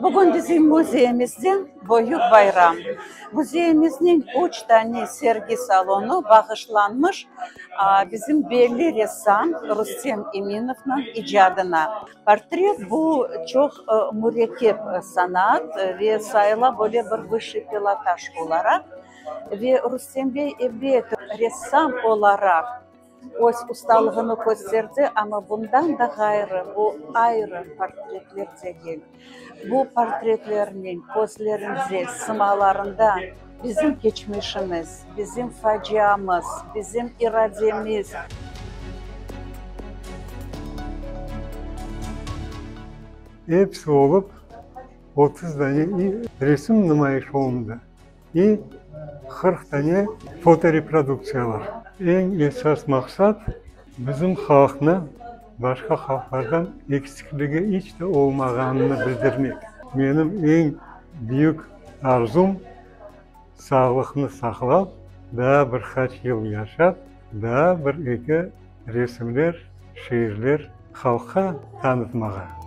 Bugün bizim müzeyimizde böyük bayram. Müzeyimizniñ üç tane sergi salonı bağışlanmış bizim belli ressam Rustem Eminovnıñ icadına. Portret bu çoq mürekkep sanat ve sayıla böyle bir vısşiy pilotaj olaraq. Ve Rustem bey, ebet, ressam olaraq öz ustalığını kösterdi, amma bundan da ğayrı bu ayrı portretler degil. Bu portretlerniñ közlerinde, sımalarında bizim keçmişimiz, bizim faciamız, bizim irademiz. Episi olıp 30 dane resim numayış olundı. İ 40 dane fotoreproduktsiyalar. Eñ esas maqsat, bizim halqnı başqa halqlardan eksikligi iç de olmağanını bildirmek. Menim eñ büyük arzum, sağlıqnı saqlap, daa bir qaç yıl yaşap, daa bir-eki resimler, şiirler halqqa tanıtmağa.